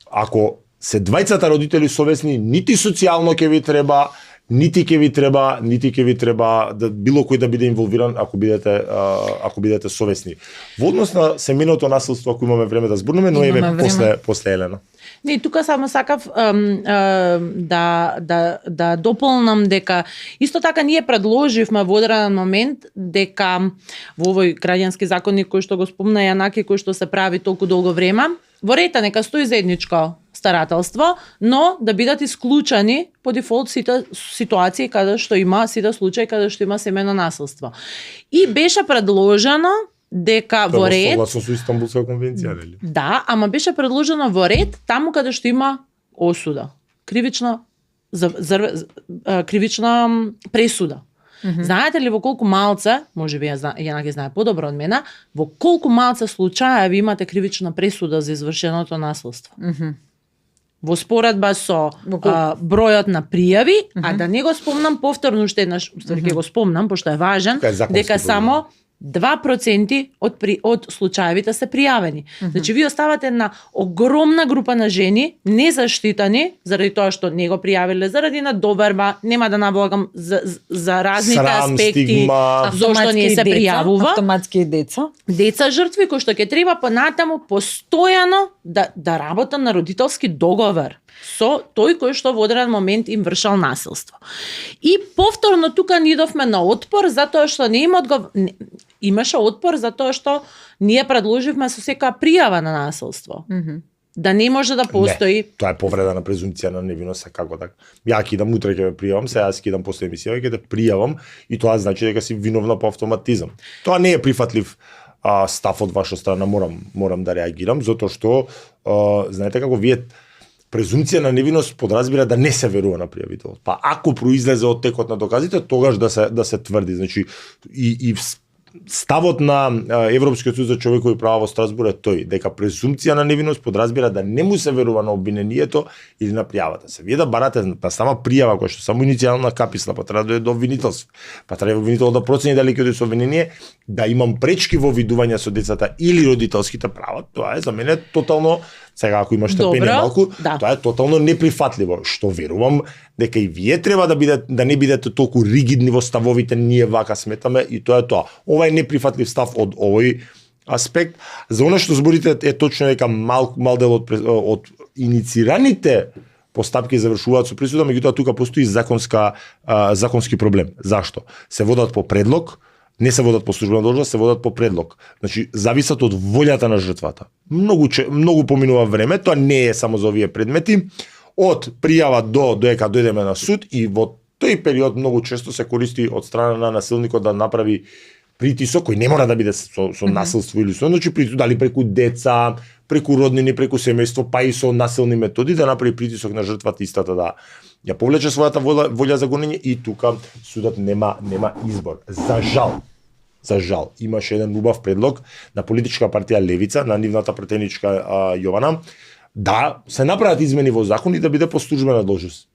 ако се двајцата родители совесни, нити социјално ќе ви треба, нити ќе ви треба да било кој да биде инволвиран ако бидете совесни. Во однос на семејното насилство, ако имаме време да зборнеме, но еве после Елена. Не, тука само сакав да дополнам дека исто така ние предложивме во одреден момент дека во овој граѓански законник кој што го спомна Јанаки, кој што се прави толку долго време, во рета нека стои заедничко старателство, но да бидат исклучени по дефолт сите ситуации каде што има, сите случаи каде што има семејно насилство. И беше предложено дека во ред... Согласно со Истанбулска конвенција, нели? Да, ама беше предложено во ред таму каде што има осуда. Кривична пресуда. Знаете ли во колку малце, можеби Јана ги знае подобро од мене, во колку малце случаи имате кривична пресуда за извршеното насилство? Во споредба со бројот на пријави, а да не го спомнам повторно уште еднаш, ќе го спомнам пошто е важен, дека само 2% од случаевите се пријавени. Значи, ви оставате на огромна група на жени незаштитани, заради тоа што не го пријавиле, заради надоверба, нема да навлагам за разните аспекти, зошто не се пријавува. Автоматски деца. Деца жртви кои што ќе треба понатаму постојано да работат на родителски договор со тој кој што во одреден момент им вршал насилство. И повторно тука ни идовме на отпор затоа што не им имаше отпор затоа што ние предложивме со секоја пријава на насилство. Да не може да постои. Не, тоа е повреда на презумпција на невиност, како така. Ја ќе идам утре ќе ве пријавам, сега јас ќе идам после емисија ќе те пријавам и тоа значи дека си виновна по автоматизам. Тоа не е прифатлив став од ваша страна, морам да реагирам затоа што знаете како вие презумпција на невиност подразбира да не се верува на пријавителот. Па ако произлезе од текот на доказите, тогаш да се тврди. Значи и ставот на Европскиот суд за човекови права во Страсбур е тој, дека презумпција на невиност подразбира да не му се верува на обвинението или на пријавата. Се вие да барате на сама пријава која што само иницијална каписна, па треба да дојде до обвинителство. Па треба обвинителот да процени дали ќе дојде со обвинение, да имам пречки во видување со децата или родителските права. Тоа е за мене тотално, сега ако имаш трпение малку, тоа е тотално неприфатливо. Што верувам дека и вие треба да не бидете толку ригидни во ставовите, ние вака сметаме и тоа е тоа. Ова е неприфатлив став од овој аспект. За она што зборите е точно дека мал дел од иницираните постапки завршуваат со присуда, меѓутоа тука постои законски проблем. Зашто? Се водат по предлог, не се водат по службена должност, се водат по предлог. Значи, зависат од волјата на жртвата. Многу поминува време, тоа не е само за овие предмети. Од пријава до дека дојдеме на суд и во тој период многу често се користи од страна на насилникот да направи притисок кој не мора да биде со насилство или со, значи дали преку деца, преку роднини, преку семејство, па и со насилни методи да направи притисок на жртвата истата да ја повлече својата волја за гонење и тука судот нема избор. За жал, имаше еден убав предлог на политичка партија Левица, на нивната претеничка Јована, да се направат измени во закон и да биде по службена должност.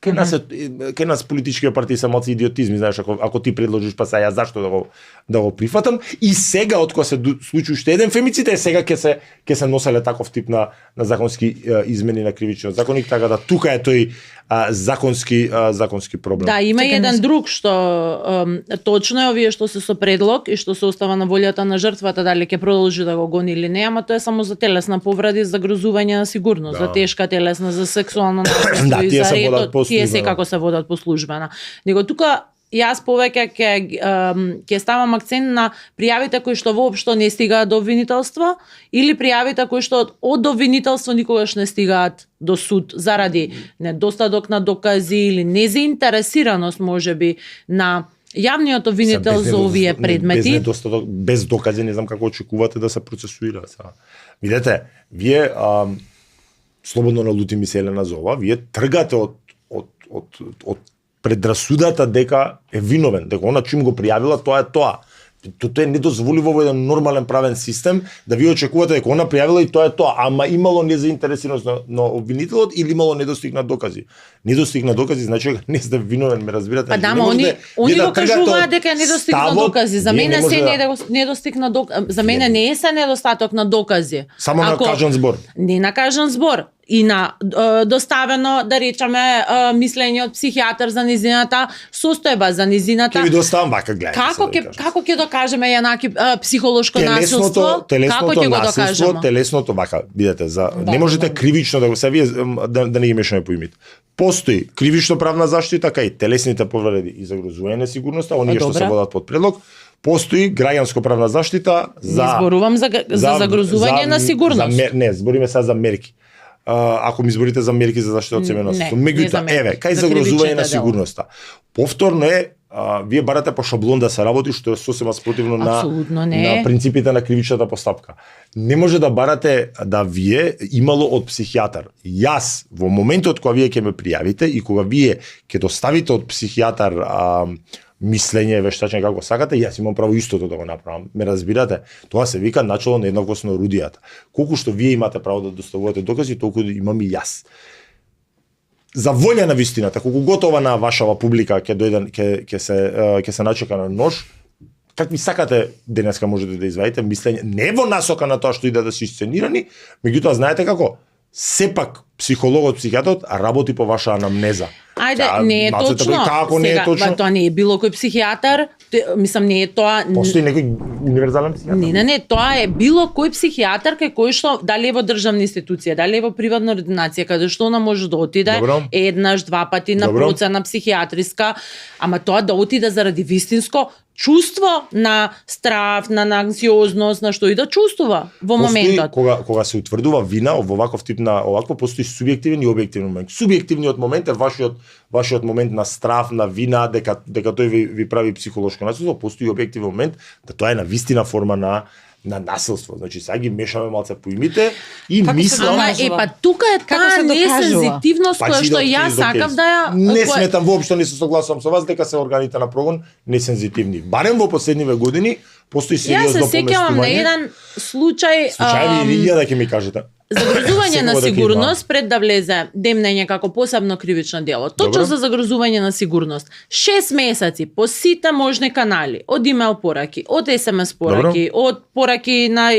Кај нас политичките партии се малку идиотизми, знаеш, ако ти предложиш па сега зашто да го прифатам и сега од кога се случи уште еден фемицид, сега ќе се носеле таков тип на законски измени на кривичниот законник, така да тука е тој законски проблем. Да, има и еден друг што точно е овие што се со предлог и што се остава на волјата на жртвата дали ќе продолжи да го гони или не, ама тоа е само за телесна повреда и за грозување на сигурност, за тешка телесна, за сексуална насилство и за рето, тие секако се водат по службена. Него тука јас повеќе ќе ставам акцент на пријавите кои што воопшто не стигаат до обвинителство или пријавите кои што од обвинителство никогаш не стигаат до суд заради недостаток на докази или незаинтересираност можеби на јавниот обвинител за овие предмети. Без докази не знам како очекувате да се процесуира. Видете, вие слободно налути се Елена за ова, вие тргате од предрасудата дека е виновен, дека она чим го пријавила, тоа е тоа. Тоа е недозволиво во еден нормален правен систем да ви очекувате дека она пријавила и тоа е тоа, ама имало незаинтересираност на обвинителот или имало недостиг на докази. Недостиг на докази значи дека не сте виновен, ме разбирате? Па да, они го кажуваат дека е недостиг на докази. За мене се недостиг на докази. За мене не е се недостаток на докази. Само на кажан збор. Не на кажан збор. И на доставено, да речеме, мислење од психијатар за низината состојба, за низината. Ќе ви доставам вака, гледајте. Како ќе докажеме јанаки психолошко насилство? Како ќе го докажеме? Телесното вака, видете, не можете кривично да го се вие да не ги мешаме поимите. Постои кривично правна заштита кај телесните повреди и загрозување на сигурноста, оние што се водат под предлог. Постои граѓанско правна заштита за не зборувам за загрозување на сигурност. Не, збориме сега за мерки. Ако ми изборите за мерки за заштита од семејноството. Меѓутоа, еве, кај загрозување на сигурноста. Повторно е, вие барате по шаблон да се работи, што е сосема спротивно на принципите на кривичната постапка. Не може да барате да вие имало од психијатар. Јас, во моментот кога вие ќе ме пријавите и кога вие ќе доставите од психијатар мислење, вештачење како сакате, јас имам право истото да го направам. Ме разбирате? Тоа се вика начало на еднаквост на орудијата. Колку што вие имате право да доставувате докази, толку имам и јас. За волја на вистината, колку готова на вашава публика ќе се начека на нож, какви сакате денеска можете да извадите мислење, не во насока на тоа што иде да се исценирани, меѓутоа знаете како? Сепак психологот, психијатрот работи по ваша анамнеза. Ајде, не е точно. Како не е точно? Тоа не е било кој психијатар, мислам не е тоа. Постои некој универзален психијатар? Не, тоа е било кој психијатар кај кој што дали е во државна институција, дали е во приватна ординација, каде што она може да отиде еднаш, два пати на процена психијатриска, ама тоа да отиде заради вистинско чувство на страв, на анксиозност, на што и да чувствува во моментот. Кога се утврдува вина во ваков тип на овакво, постои субјективен и објективен момент. Субјективниот момент е вашиот момент на страв, на вина, дека тој ви прави психолошко насилство, постои објективен момент да тоа е на вистина форма на насилство. Значи сега ги мешаме малце поимите и мислам... Па тука е таа несензитивност која што јас сакав да ја... Не сметам воопшто, не се согласувам со вас дека се органите на прогон несензитивни. Барем во последниве години постои сериозно поместување. Јас се сеќавам на еден случај... Случајви или да ќе ми кажете? Загрозување на сигурност пред да влезе демнење како посебно кривично дело. Точно за загрозување на сигурност. 6 месеци по сите можни канали, од имейл пораки, од SMS пораки, од пораки на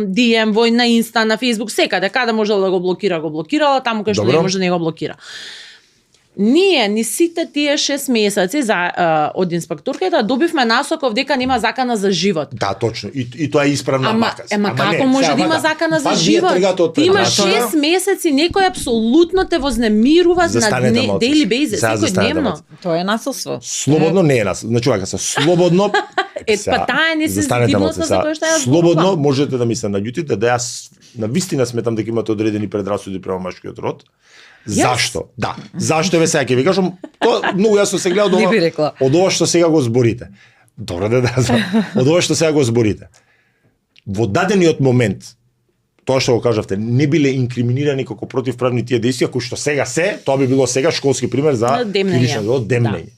DM, на Инста, на Facebook, секаде каде можела да го блокирала, таму кај што не може да не го блокира. Ние ни сите тие 6 месеци од инспекторката добивме насоков дека нема закана за живот. Да, точно. И тоа е исправна мака. Ама како може да има закана за живот? Ти имаш 6 месеци, некој апсолутно те вознемирува на daily basis, секојдневно. Тоа е насилство. Слободно не е насилство. Значи вака слободно па таа е несензитивност за која што ја слободно можете да ми се наљутите да јас навистина сметам дека имате одредени предрасуди према машкиот род. Зашто? Да. Зашто сега ќе ви кажам, тоа многу јасно се гледа од ова што сега го зборите. Добро од ова што сега го зборите. Во дадениот момент, тоа што го кажавте, не биле инкриминирани како противправни тие дејствија кои што сега тоа би било сега школски пример за кривично дело, демнење.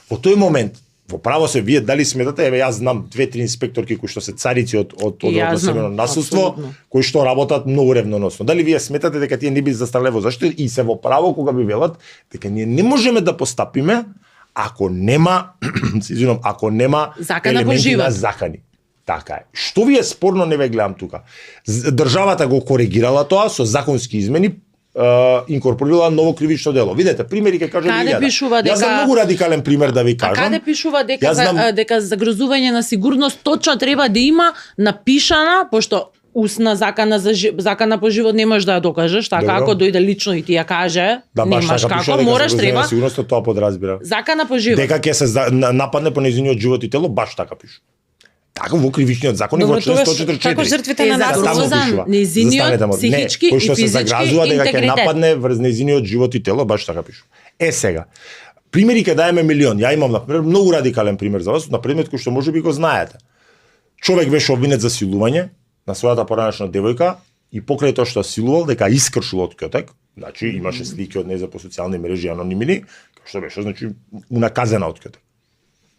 Во тој момент во право се вие дали сметате, еве јас знам 2-3 инспекторки кои што се царици од однесено насилство, кои што работат многу ревноносно. Дали вие сметате дека тие не би застарале во заштита и се во право кога би велат дека ние не можеме да постапиме ако нема елементи на закани. Така е. Што ви е спорно, не ве гледам тука. Државата го коригирала тоа со законски измени, инкорпорирала ново кривично дело. Видете, примери ќе кажам Каде пишува дека... Јас знам многу радикален пример да ви кажам. Каде пишува дека загрозување на сигурност точно треба да има напишана, пошто усна закана по живот не можеш да ја докажеш, така ако дојде лично и ти ја каже, немаш како, мораш треба. Сигурноста тоа подразбира. Закана по живот. Дека ќе се нападне по нејзиниот живот и тело, баш така пише. Така во кривичниот закон и во член 144. Како жртвите на насилство, нејзиниот психички и физички се загразува дека ќе нападне врз нејзиниот живот и тело, баш така пише. Сега, примери ќе даеме милион. Ја имам например многу радикален пример за вас, на предмет кој што можеби го знаете. Човек беше обвинет за силување на својата поранешна девојка и покрај тоа што силувал дека искршил откјотек, значи имаше слики од неја по социјални мрежи анонимни, што беше значи унаказана откјотек.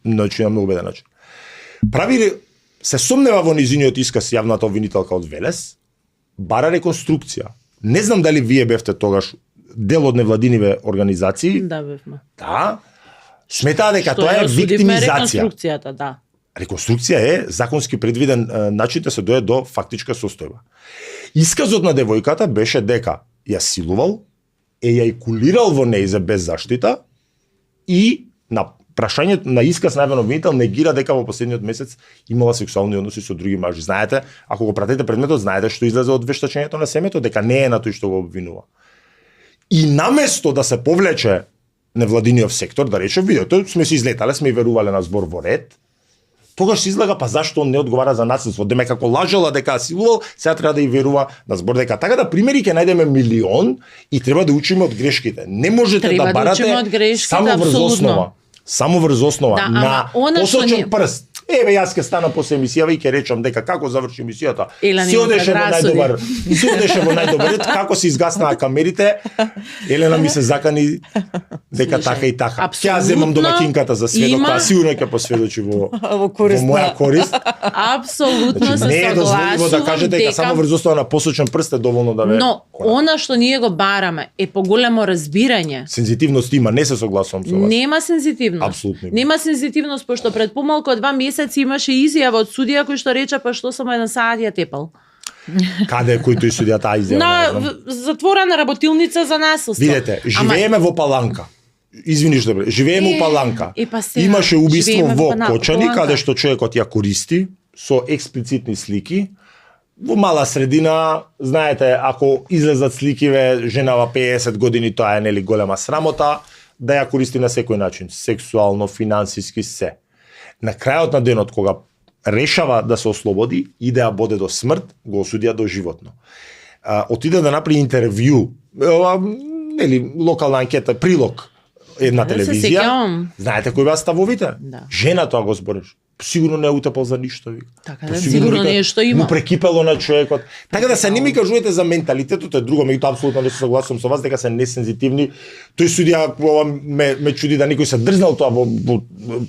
Значи на многу беден начин. Се сомнева во низиниот исказ јавната обвинителка од Велес, бара реконструкција. Не знам дали вие бевте тогаш дел од невладиниве организации. Да, бевме. Да. Сметаа дека тоа е виктимизација. Реконструкцијата, да. Реконструкција е законски предвиден начин да се дојде до фактичка состојба. Исказот на девојката беше дека ја силувал, ејакулирал во нејзе без заштита и на прашањето на исказ на обвинител негира дека во последниот месец имала сексуални односи со други мажи. Знаете, ако го пратите предметот, знаете што излезе од вештачењето на семејето, дека не е на тој што го обвинува. И наместо да се повлече невладиниот сектор, да рече, видите, сме се излетале, сме и верувале на збор во ред, тогаш се излага, па зашто он не одговара за насилство? Деме како лажала дека силувал, сега треба да и верува на збор дека така да примери ќе најдеме милион и треба да учиме од грешките. Не можете Треба да барате само врз основа. Само врз основа Да, на посочен не... прст. Еве јас ќе стана после емисијава и ќе речам дека како заврши емисијата. Елена Се одеше во разсуди. најдобар. Се одеше во најдобар ред, како се изгаснаа камерите. Елена ми се закани дека така и така. Ќе ја земам домаќинката за сведок, има- а сигурно ќе посведочи во Во корист моја на- корист. Апсолутно Значи, се не е дозволиво да согласувам кажете дека само врз основа на посочен прст е доволно да ве. Но она што ние го бараме е поголемо разбирање. Сензитивност има, не се согласувам со вас. Нема сензитивност. Апсолутно има. Нема сензитивност, пошто пред помалку од 2 месеци имаше изјава од судија кој што рече па што сам еден саат ја тепал. Каде е кој тој судија таа изјава? не знам. Затворена работилница за насилство. Видете, живееме во Паланка. Извини што бре, живееме во Паланка. па сега, Имаше убиство живееме во во Кочани, Паланка. каде што човекот ја користи со експлицитни слики. Во мала средина, знаете, ако излезат сликиве женава 50 години, тоа е нели голема срамота, да ја користи на секој начин, сексуално, финансиски, се. На крајот на денот, кога решава да се ослободи и да ја боде до смрт, го осудија до животно. Отиде да направи интервју, нели, локална анкета, прилог, една Да, се телевизија. сеќавам. Знаете кои беа ставовите? Да. Жена тоа го збориш. Сигурно не е утепал за ништо, вика. Така Па да, сигурно вика, нешто има. Му прекипело на човекот. Така да се не ми кажувате за менталитетот е друго, меѓутоа апсолутно не се согласувам со вас дека се несензитивни. Тој судија ова ме чуди да никој се дрзнал тоа во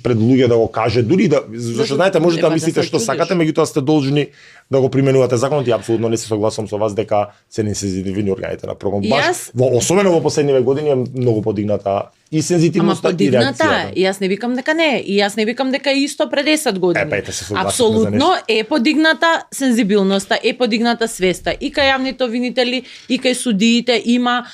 пред луѓе да го каже, дури да зашто знаете можете да Ема, да мислите се што чудиш. сакате, меѓутоа сте должни да го применувате законот и апсолутно не се согласувам со вас дека се несензитивни органите на програм. Баш особено во последниве години е многу подигната и Ама сензитивноста и подигната реакцијата. е. И јас не викам дека не е. И јас не викам дека е исто пред 10 години. Па ете, се согласивме за Апсолутно нешто. е подигната сензибилноста, е подигната свеста. И кај јавните обвинители, и кај судиите има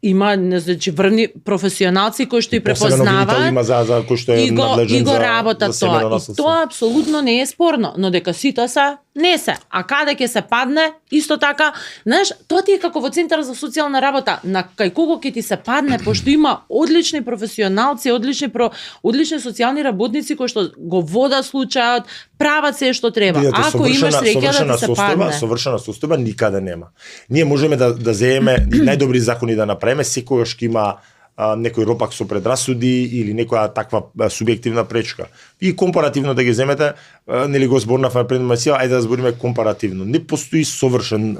значи врвни професионалци кои што и Посебен обвинител препознаваат има за кој што е надлежен и го за работат семејно тоа. И насилство. тоа апсолутно не е спорно, но дека сите се, не се. А каде ќе се падне, исто така, знаеш, тоа ти е како во центар за социјална работа, на кај кого ќе ти се падне, пошто има одлични професионалци, одлични социјални работници кои што го водат случајот, прават се што треба. Видете, Ако имаш среќа да ти се падне. совршена состојба никаде нема. Ние можеме да земеме најдобри закони да направиме, секогаш ќе има некој ропак со предрасуди или некоја таква субјективна пречка. И компаративно да ги земете, нели го зборнавме пред емисија, ајде да збориме компаративно. Не постои совршено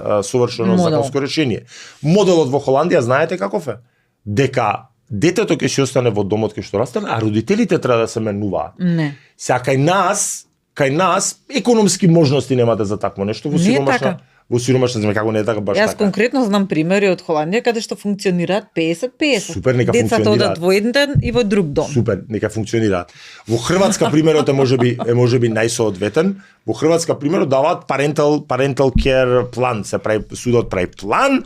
Модел. законско решение. Моделот во Холандија знаете каков е? Дека детето ќе си остане во домот кај што расте, а родителите треба да се менуваат. Не. Сега кај нас економски можности немате за такво нешто во Не е сиромашна така. во сиромашна земја како не е така баш Јас така. конкретно знам примери од Холандија каде што функционираат 50-50. Супер, нека Децата функционираат. одат во еден и во друг дом. Супер, нека функционираат. Во Хрватска примерот е можеби најсоодветен. Во Хрватска примерот даваат parental care план, се прави судот прави план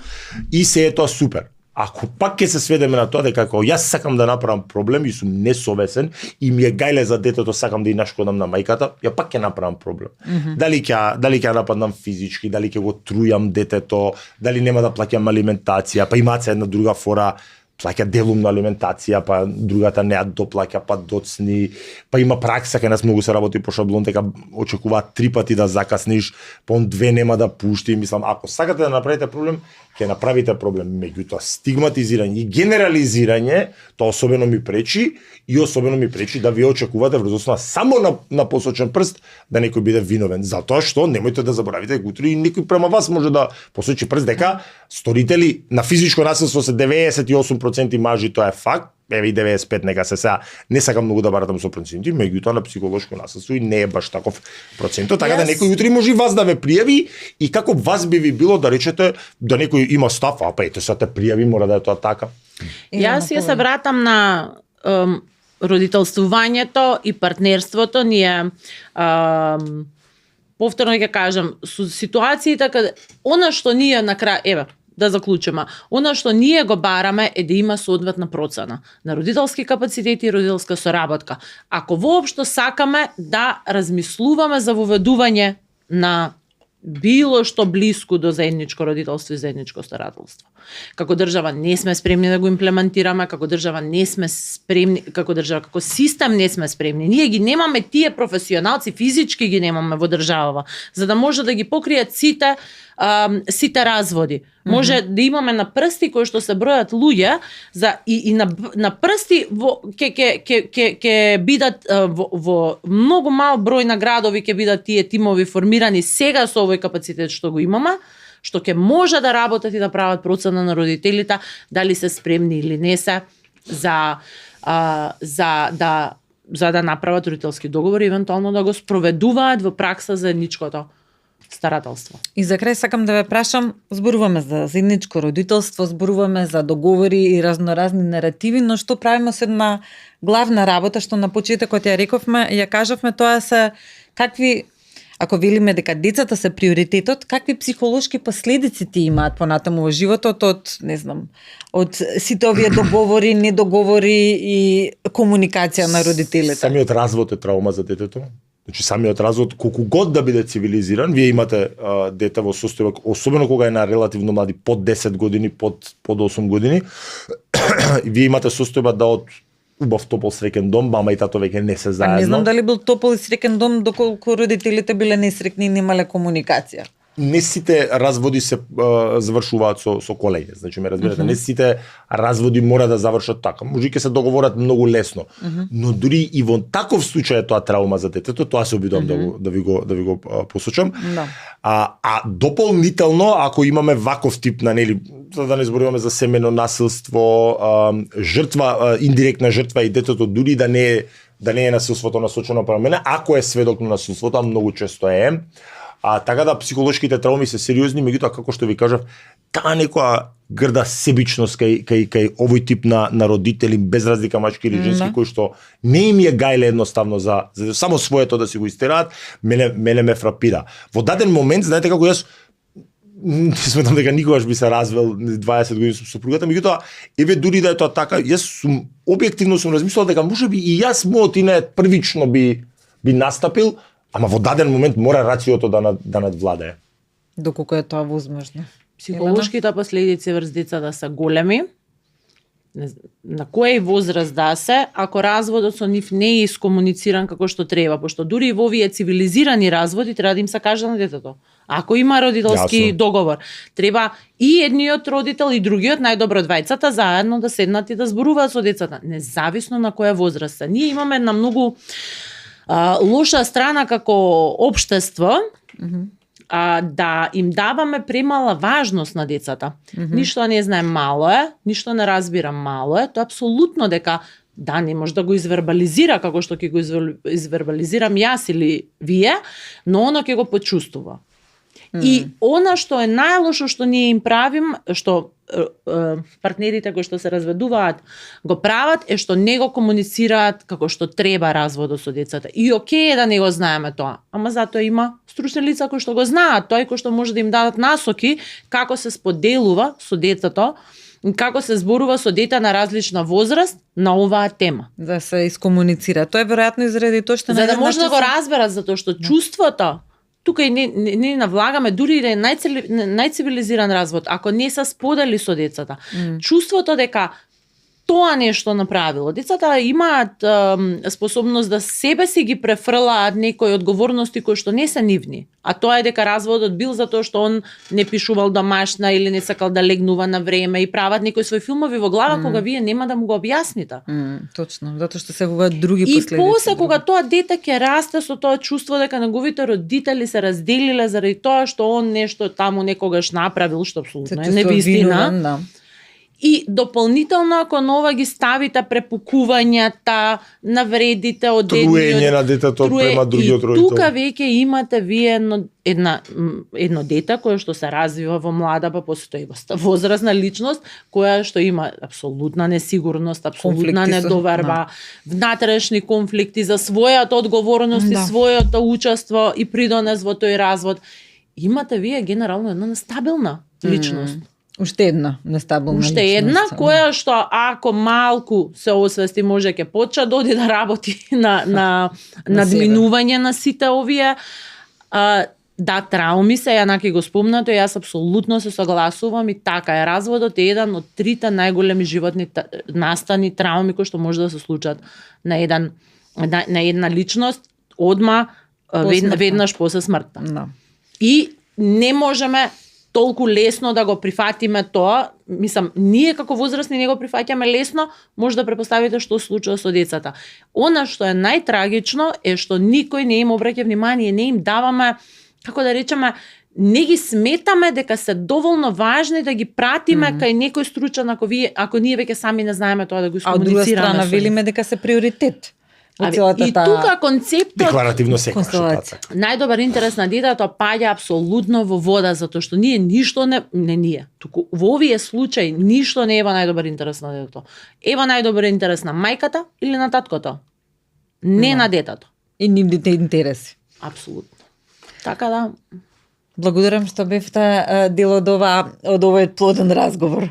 и се е тоа супер. Ако пак ќе се сведеме на тоа дека ако јас сакам да направам проблем и сум несовесен и ми е гајле за детето, сакам да и нашкодам на мајката, ја пак ќе направам проблем. Дали ќе нападнам физички, дали ќе го трујам детето, дали нема да плаќам алиментација, па имаат се една друга фора, плаќа делумна алиментација, па другата не ја доплаќа, па доцни, па има пракса кај нас многу се работи по шаблон, дека очекуваат 3 пати да закасниш, па он 2 нема да пушти, мислам, ако сакате да направите проблем, ќе направите проблем. Меѓутоа, стигматизирање и генерализирање, тоа особено ми пречи и особено ми пречи да ви очекувате врз основа само на посочен прст да некој биде виновен. Затоа што немојте да заборавите дека утре и некој према вас може да посочи прст дека сторители на физичко насилство се 98% мажи, тоа е факт. Еве и 95 нека се сега. Не сакам многу да баратам со проценти, меѓутоа на психолошко насилство и не е баш таков процентот, така да некој утре може вас да ве пријави и како вас би ви било да речете да некој има став, а па ете се те пријави, мора да е тоа така. Јас ја се вратам на родителствувањето и партнерството. Ние повторно ќе кажам, со ситуациите каде она што ние на крај, еве, да заклучиме, она што ние го бараме е да има соодветна процена на родителски капацитети и родителска соработка. Ако воопшто сакаме да размислуваме за воведување на било што блиску до заедничко родителство и заедничко старателство. Како држава не сме спремни да го имплементираме, како држава не сме спремни, како држава, како систем не сме спремни. Ние ги немаме тие професионалци, физички ги немаме во држава, за да може да ги покријат сите разводи. Може да имаме на прсти кои што се бројат луѓе и на прсти ќе бидат во многу мал број на градови ќе бидат тие тимови формирани сега со овој капацитет што го имаме, што ќе може да работат и да прават процена на родителите дали се спремни или не се за да направат родителски договори и евентуално да го спроведуваат во пракса заедничкото старателство. И за крај сакам да ве прашам, зборуваме за заедничко родителство, зборуваме за договори и разноразни наративи, но што правиме со една главна работа што на почетокот ја рековме, ја кажавме, тоа се какви, ако велиме дека децата се приоритетот, какви психолошки последици ти имаат понатаму во животот од, не знам, од сите овие договори, недоговори и комуникација на родителите? Самиот развод е траума за детето. Значи самиот развод, колку год да биде цивилизиран, вие имате дете во состојба, особено кога е на релативно млади, под 10 години, под 8 години, вие имате состојба да од убав топол среќен дом, мама и тато веќе не се заедно. Не знам дали бил топол и среќен дом доколку родителите биле несреќни и немале комуникација. Не сите разводи се завршуваат со колење. Значи ме разбирате, не сите разводи мора да завршат така. Може ќе се договорат многу лесно. Но дури и во таков случај е тоа траума за детето, тоа се обидувам да ви го посочам. Да. А дополнително ако имаме ваков тип на нели, за да не зборуваме за семено насилство, жртва, индиректна жртва и детето дури да не е насилството насочено према мене, ако е сведок на насилството, а многу често е. Така да психолошките трауми се сериозни, меѓутоа како што ви кажав, таа некоја грда себичност кај овој тип на родители, без разлика мачки или женски, кои што не им е гајле едноставно за само своето да си го истераат, мене ме фрапира. Во даден момент, знаете како јас сметам дека никогаш би се развел 20 години со сопругата, меѓутоа еве дури да е тоа така, јас објективно сум размислил дека можеби и јас мојот инет првично би настапил. Ама во даден момент мора рациото да надвладее. Доколку е тоа возможно. Психолошките последици врз децата се големи. На која возраст да се, ако разводот со нив не е искомунициран како што треба, пошто дури и во овие цивилизирани разводи треба да им се каже на детето. Ако има родителски договор, треба и едниот родител и другиот, најдобро двајцата заедно да седнат и да зборуваат со децата, независно на која возраст се. Ние имаме една многу лоша страна како општество, да им даваме премала важност на децата. Ништо не знае, мало е, ништо не разбира, мало е. Тоа апсолутно дека да, не може да го извербализира како што ќе го извербализирам јас или вие, но оно ќе го почувствува. И она што е најлошо што ние им правим, што партнерите кои што се разведуваат го прават, е што не го комуницираат како што треба разводот со децата. И окей е да не го знаеме тоа, ама затоа има стручни лица кои што го знаат, тој кој што може да им дадат насоки како се споделува со детето, како се зборува со дете на различна возраст на оваа тема. Да се искомуницира. Тоа е веројатно изради тоа што за да може да го разберат, затоа што чувството тука и не навлагаме, дури и да е најцивилизиран развод, ако не се сподели со децата. Чувството дека тоа нешто направило. Децата имаат способност да себе си ги префрлаат некои одговорности кои што не се нивни. А тоа е дека разводот бил затоа што он не пишувал домашна или не сакал да легнува на време и прават некои свои филмови во глава кога вие нема да му го објасните. Точно, затоа што се буваат други И последици. после кога тоа дете ќе расте со тоа чувство дека неговите родители се разделиле заради тоа што он нешто таму некогаш направил, што апсолутно е невистина. Да. И дополнително ако на ова ги ставите препукувањата, навредите од Труење на детето према другиот родител. И тука веќе имате вие едно дете кое што се развива во млада, па после тоа возрастна личност, која што има апсолутна несигурност, апсолутна недоверба, внатрешни конфликти за својата одговорност и своето учество и придонес во тој развод. Имате вие генерално една нестабилна личност. Уште една нестабилна личност. Уште една која што ако малку се освести може ќе почне да оди да работи на надминување на сите овие да трауми се, јанаки го спомнато, јас апсолутно се согласувам и така е. Разводот е еден од трите најголеми животни настани трауми кои што може да се случат на една личност одма веднаш после смртта. Да. И не можеме толку лесно да го прифатиме тоа, мислам, ние како возрастни не го прифаќаме лесно, може да препоставите што се случува со децата. Она што е најтрагично е што никој не им обраќа внимание, не им даваме, како да речеме, не ги сметаме дека се доволно важни да ги пратиме кај некој стручен ако ние веќе сами не знаеме тоа да го искомуницираме. А од друга страна велиме дека се приоритет. И тука концептот декларативно секогаш така. Најдобар интерес на детето паѓа апсолутно во вода, затоа што ние ништо не ние. Туку во овие случаи ништо не е во најдобар интерес на детето. Е во најдобар интерес на мајката или на таткото. Не на детето. И нивните интереси. Апсолутно. Така да. Благодарам што бевте дел од овој плоден разговор.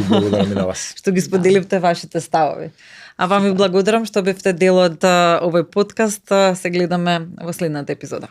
Благодарам и на вас. Што ги споделивте вашите ставови. А вам ви благодарам што бевте дел од овој подкаст. Се гледаме во следната епизода.